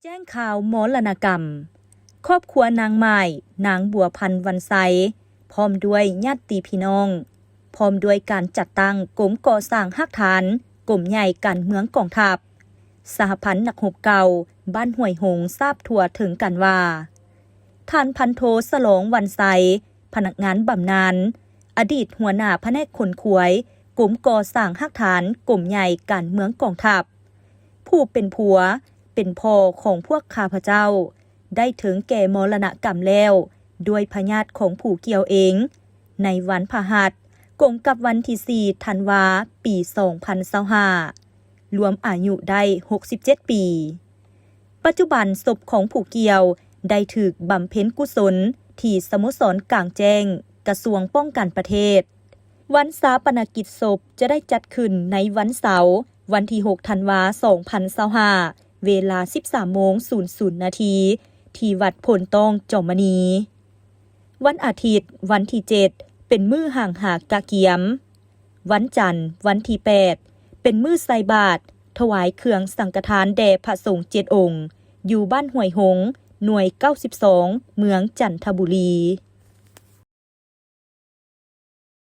ແຈ້ງຂ່າວມໍລະນະກຳ ຄອບຄົວນາງໝ້າຍ ນາງບົວພັນ ວັນໄຊ ພ້ອມດ້ວຍຍາດຕິພີ່ນ້ອງ ພ້ອມດ້ວຍການຈັດຕັ້ງກົມກໍ່ສ້າງຮາກຖານ ກົມໃຫຍ່ການເມືອງກອງທັບ ສະຫະພັນນັກຮົບເກົ່າ ບ້ານຫ້ວຍຫົງ ຊາບທົ່ວເຖິງກັນວ່າ ທ່ານພັນໂທ ສະຫຼອງ ວັນໄຊ ພະນັກງານບຳນານ, ອະດີດຫົວໜ້າພະແນກຂົນຂວາຍ ກົມກໍ່ສ້າງຮາກຖານ ກົມໃຫຍ່ການເມືອງກອງທັບ, ຜູ້ເປັນຜົວ ເປັນພໍ່ຂອງພວກຂ້າພະເຈົ້າ ໄດ້ເຖິງແກ່ມໍລະນະກຳແລ້ວ ດ້ວຍພະຍາດຂອງຜູ້ກ່ຽວເອງ ໃນວັນພະຫັດ ກົງກັບວັນທີສີ່ ທັນວາ ປີສອງພັນຊາວຫ້າ ລວມອາຍຸໄດ້ຫົກສິບເຈັດປີ. ປັດຈຸບັນສົບຂອງຜູ້ກ່ຽວໄດ້ຖືກບຳເພັນກຸສົນທີ່ສະໂມສອນກາງແຈ້ງ ກະຊວງປ້ອງກັນປະເທດ. ວັນຊາປະນະກິດສົບຈະໄດ້ຈັດຂຶ້ນໃນວັນເສົາ ວັນທີຫົກ ທັນວາ ສອງພັນຊາວຫ້າ ເວລາສິບສາມໂມງສູນສູນນາທີ ທີ່ວັດໂພນຕ້ອງ ຈອມມະນີ. ວັນອາທິດ ວັນທີເຈັດ ເປັນມື້ຫ້າງຫາກະກຽມ. ວັນຈັນ ວັນທີແປດ ເປັນມື້ໃສ່ບາດ ຖວາຍເຄື່ອງສັງກະທານແດ່ພະສົງເຈັດອົງ ຢູ່ບ້ານຫ້ວຍຫົງ ໜ່ວຍເກົ້າສິບສອງ ເມືອງຈັນທະບູລີ.